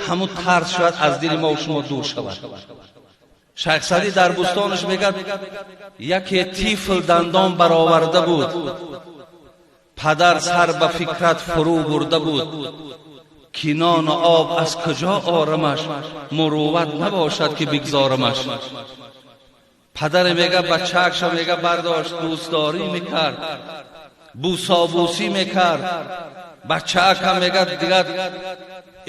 Ҳамун тарс шояд аз дили мо шумо дур шавад. Шайх Саъдӣ дар бӯстонаш мегӯяд, яке тифл дандон бароварда буд, падар сар ба фикрат фурӯ бурда буд, ки нону об аз куҷо орамаш, мурувват набошад ки бигзорамаш. Падаре мега бачаакша мега бардошт, дӯстдорӣ мекард, бӯсобӯсӣ мекард. Бачаакам мега дигар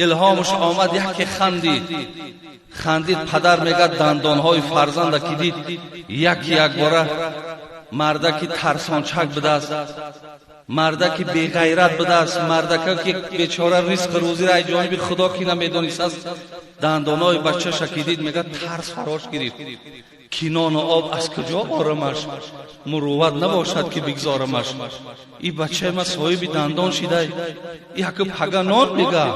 илҳомаш омад, яке хандид. Хандид, падар мега дандонҳои фарзанда ки дид, яки якбора мардаки тарсончак будааст, мардаки беғайрат будааст, мардака ки бечора ризқу рӯзиро аз ҷониби Худо ки намедонистааст, дандонҳои бачаша ки дид, мега тарс фарош гирифт, ки нону об аз куҷо орамаш, мурувват набошад ки бигзорамаш. И бачаи ма соҳиби дандон шидай, яку пага нон мега,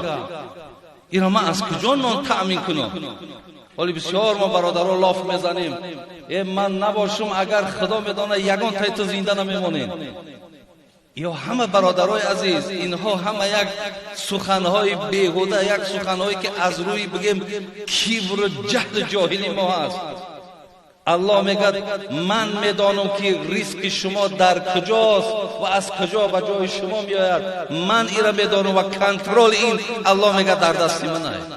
иро ман аз куҷо нон таъмин кунам? Ҳоли бисёр мо бародаро лоф мезанем, э ман набошум, агар Худо медонад, ягон тай ту зинда намемонем. Ё ҳама бародарои азиз, инҳо ҳама як суханҳои беҳуда, як суханҳое ки аз рӯи бигем кибру ҷаҳлу ҷоҳили мо ҳаст. Аллоҳ мегӯяд, ман медонам ки ризқи шумо дар куҷост ва аз куҷо ба ҷои шумо меояд. Ман ира медонам ва контроли ин Аллоҳ мегӯяд дар дасти ман аст.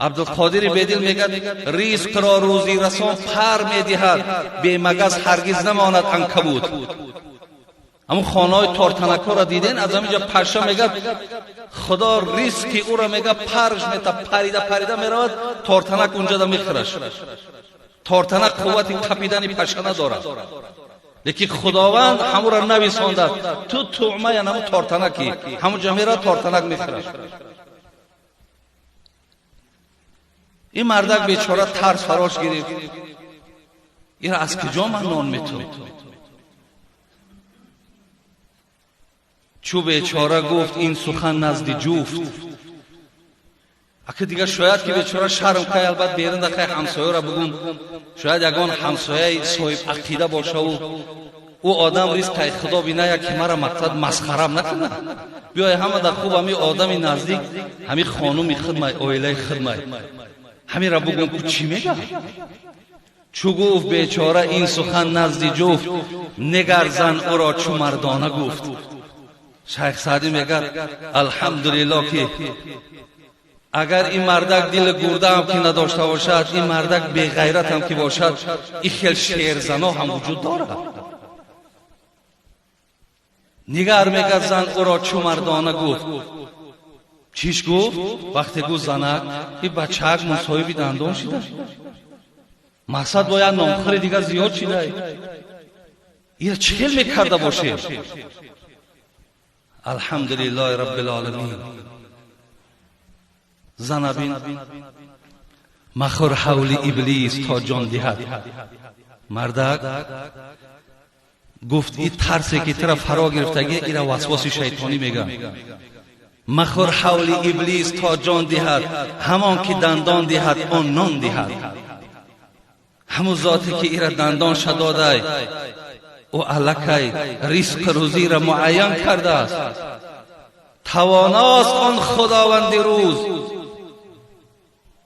Абдулқодири Бедил мегӯяд, ризқро рӯзӣ расон пар медиҳад, бемагаз ҳаргиз намонад анкабут. Ҳамун хонаҳои тортанакҳоро диден, аз ҳаминҷа паша мегӯяд, Худо ризқи ӯро мегӯяд парш мета, парида парида меравад, тортанак унҷада мехӯраш. Тортанак қуввати қапидани паша надорад, лекин Худованд ҳамуро нависондад, ту туъмая наму тортанаки, ҳамунҷа меравад, тортанак мехӯраш. Ин мардак бечора тарс фарош гирифт, ира аз куҷо ман нон метум? Чу бечора гуфт ин сухан назди ҷуфт. Ака дигар шояд ки бечора шарм кай, албат берунда кай ҳамсояро бугум, шояд ягон ҳамсояи соҳиб ақида бошаву ӯ одам ризқай Худо биная ки мара мақсад масхарам накунад. Биёй ҳама дар хуб ҳами одами наздик, ҳами хонуми хидмай, оилаи хидмай, ҳамира бугум ку чӣ мегӯяд? Чу гуфт бечора ин сухан назди ҷуфт, нигар зан ӯро чу мардона гуфт. Шайх Саъдӣ мегӯяд, алҳамдулиллоҳ ки агар ин мардак дили гурдаам ки надошта бошад, ин мардак беғайратам ки бошад, ин хел шерзано ҳам вуҷуд дорад. Нигар мегӯяд зан ӯро чу мардона гуфт. Чиш гуфт? Вақте гуфт занак, ин бачаак мусоҳиби дандон шида, мақсад бояд нонхӯри дигар зиёд шида, ира чӣ хел мекарда бошем? Алҳамдулиллоҳи раббил оламин. Занабин махӯр ҳавли иблис то ҷон диҳад. Мардак гуфт, ин тарсе ки тура фаро гирифтагӣ, ира васвоси шайтонӣ мегӯянд. Махӯр ҳавли иблис то ҷон диҳад, ҳамон ки дандон диҳад он нон диҳад. Ҳамун зоте ки ира дандонша додай, ӯ аллакай ризқу рӯзиро муайян кардааст. Тавоност он Худованди рӯз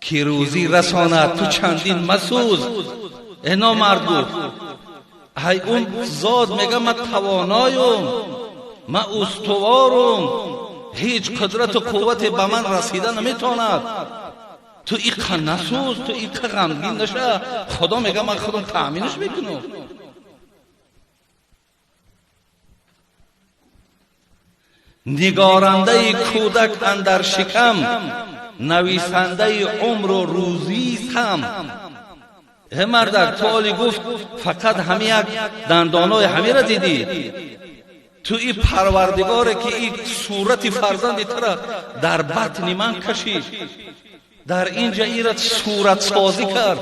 ки рӯзӣ расонад, ту чандин масӯз. Э номард гуфт, ҳай он зот мега ман тавоноюм, ман устуворум, ҳеҷ қудрату қуввате ба ман расида наметавонад. Ту иқа насӯз, ту иқа ғамгин наша, Худо мега ман худам таъминаш мекунам. Нигорандаи кӯдак андар шикам, нависандаи умру рӯзист ҳам. Э мардак, ту оли гуфт фақат ҳами як дандонои ҳамира дидӣ. Ту и парвардигоре ки и сурати фарзанди тура дар батни ман кашид, дар инҷа ира суратсозӣ кард,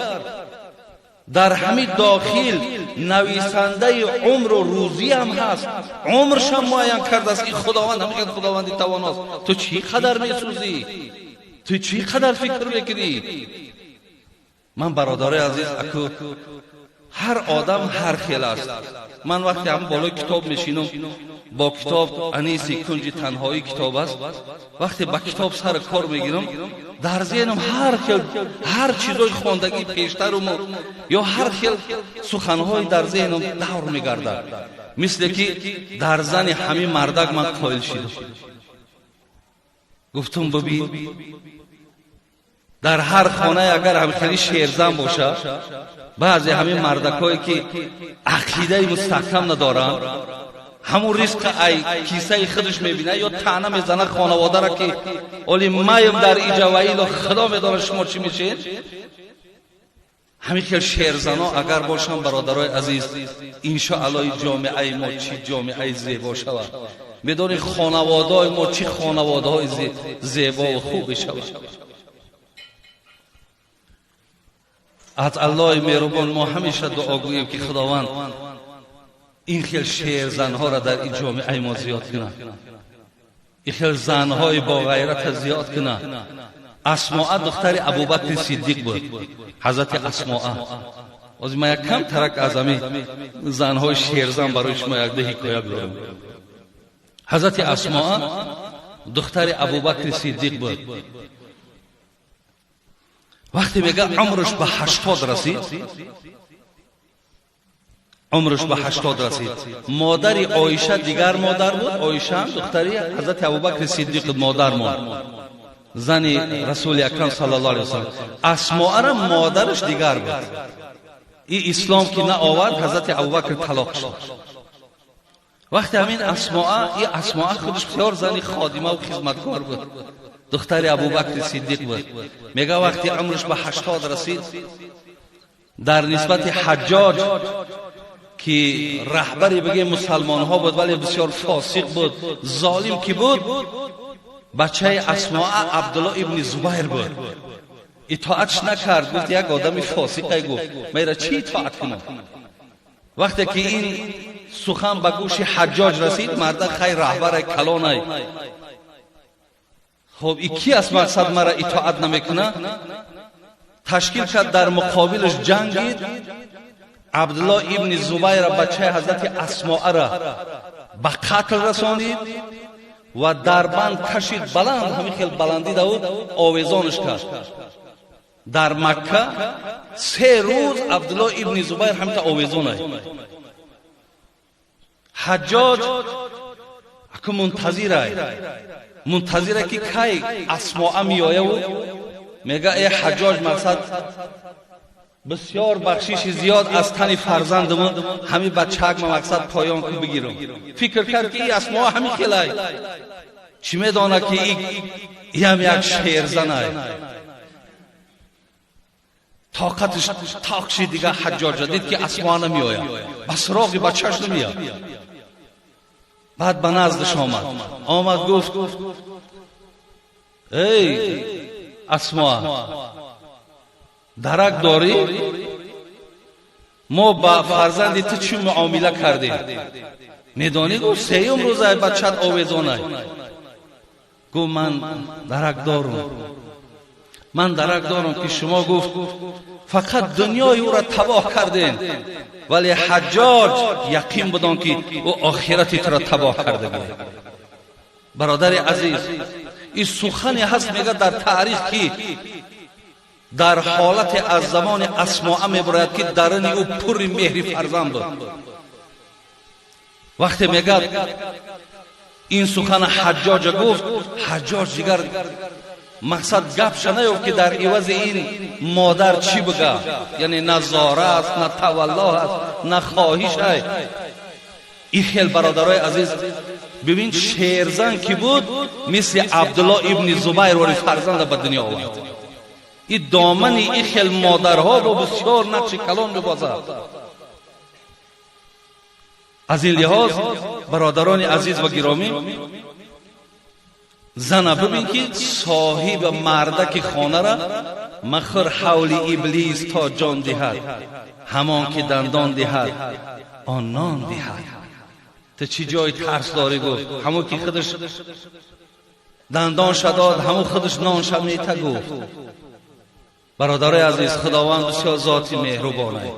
дар ҳами дохил нависандаи умру рӯзӣ ҳам ҳаст, умршам муайян кардааст. Ин Худованд ҳамин Худованди тавоност. Ту чӣ қадар месӯзӣ? Ту чӣ қадар фикр мекунӣ? Ман бародарои азиз, аку ҳар одам ҳар хел аст. Ман вақте ҳам болои китоб мешинам, Бо китоб Аниси кунҷи танҳоӣ китоб аст. Вақте ба китоб сар кор мегирам, дар зеҳнам ҳар хел ҳар чизои хондагӣ пештаруму ё ҳар хел суханҳои дар зеҳнам давр мегардад. Мисле ки дар зани ҳамин мардак ман қоил шидам. Гуфтум, бибин, дар ҳар хонае агар ҳамхели шерзан бошад, баъзе ҳамин мардакҳое ки ақидаи мустаҳкам надоранд, ҳамун ризқа ай кисаи худаш мебинад ё таъна мезанад хонаводаро ки оли маем дар иҷа ва ило худо медонад шумо чӣ мешед. Ҳамин хел шерзано агар бошанд, бародарои азиз, иншоаллои ҷомеаи мо чӣ ҷомеаи зебо шавад. Медонӣ, хонаводаҳои мо чӣ хонаводаҳои зебову хубе шавад. Аз Аллоҳи меҳрубон мо ҳамеша дуо гӯем ки Худованд ин хел шерзанҳоро дар ин ҷомеаи мо зиёд кунад, ин хел занҳои боғайрата зиёд кунад. Асмоа духтари Абубакри Сиддиқ буд. Ҳазрати Асмоа. Ҳозир ман як кам тарак аз ҳамин занҳои шерзан барои шумо якда ҳикоя биёрам. Ҳазрати Асмоа духтари Абубакри Сиддиқ буд. Вақте мега умраш ба 80 расид, умраш ба 80 расид. Модари Оиша дигар модар буд. Оиша духтари ҳазрати Абубакри Сиддиқ модар монд, зани Расули Акрам саллаллоҳу алайҳи васаллам. Асмоара модараш дигар буд. И ислом ки наовард, ҳазрати Абубакр талоқ шуд. Вақте ҳамин Асмоа, и Асмоа худаш бисёр зани ходимаву хизматкор буд, духтари Абубакри Сиддиқ буд. Мега вақте умраш ба 80 расид, дар нисбати Ҳаҷҷоҷ ки раҳбари бигем мусалмонҳо буд, вале бисёр фосиқ буд, золим ки буд, бачаи Асмоа Абдулло ибни Зубайр буд. Итоатш накард, гуфт як одами фосиқе, гуфт майра чӣ итоат кунам? Вақте ки ин сухан ба гӯши Ҳаҷҷоҷ расид, марда хай раҳбаре калонай, хоб и ки аст мақсад мара итоат намекунад? Ташкил кард, дар муқобилаш ҷангид. Абдулло ибни Зубайра бачаи ҳазрати Асмоара ба қатл расонид ва дар банд кашид баланд, ҳамин хел баландӣ давуд, овезонаш кард. Дар Макка 3 рӯз Абдулло ибни Зубайр ҳамита овезонай. Ҳаҷҷоҷ аку мунтазирай, мунтазира ки кай Асмоа меояву мега э Ҳаҷҷоҷ, мақсад бисёр бахшиши зиёд аз тани фарзандамон, ҳамин бачаак ма мақсад поён ку бигирам. Фикр кард ки и Асмоа ҳамин хелай, чӣ медонад ки иам як шерзанай. Тоқаташ тоқ шид дига Ҳаҷҷоҷа, дид ки Асмоа намеояд, ба суроғи бачааш намеояд. Баъд ба наздаш омад, омад гуфт: эй Асмоа, дарак дорӣ? Мо ба фарзанди ту чӣ муомила кардем? Медонӣ, гуфт, сеюм рӯзай бачат овезонай. Гуфт ман дарак дорум, ман дарак дорум ки шумо, гуфт, фақат дунёи ӯро табоҳ кардем, вале Ҳаҷҷоҷ яқин будон ки ӯ охирати туро табоҳ карда буд. Бародари азиз, ин сухане ҳаст, мега дар таърих ки дар ҳолате аз замони Асмоа мебарояд ки даруни ӯ пурри меҳри фарзанд буд. Вақте мегад ин сухана Ҳаҷҷоҷа гуфт, Ҳаҷҷоҷ дигар мақсад гапша наёфт ки дар ивази ин модар чӣ бига, яъне на зора аст, на тавалло аст, на хоҳиш ай. Ин хел бародарои азиз, бибин, шерзан ки буд, мисли Абдулло ибни Зубайр вори фарзанда ба дунё овард. И домани ин хел модарҳо бо бисёр нақши калон мебозад. Аз ин лиҳоз, бародарони азиз ва гиромӣ, зана бибин ки соҳиби мардаки хонара махӯр ҳавли иблис то ҷон диҳад, ҳамон ки дандон диҳад он нон диҳад. Ту чӣ ҷои тарс дорӣ? Гуфт ҳамон ки худаш дандонша дод, ҳамон худаш нонша мета. Гуфт бародарои азиз, Худованд бисёр зоти меҳрубонай.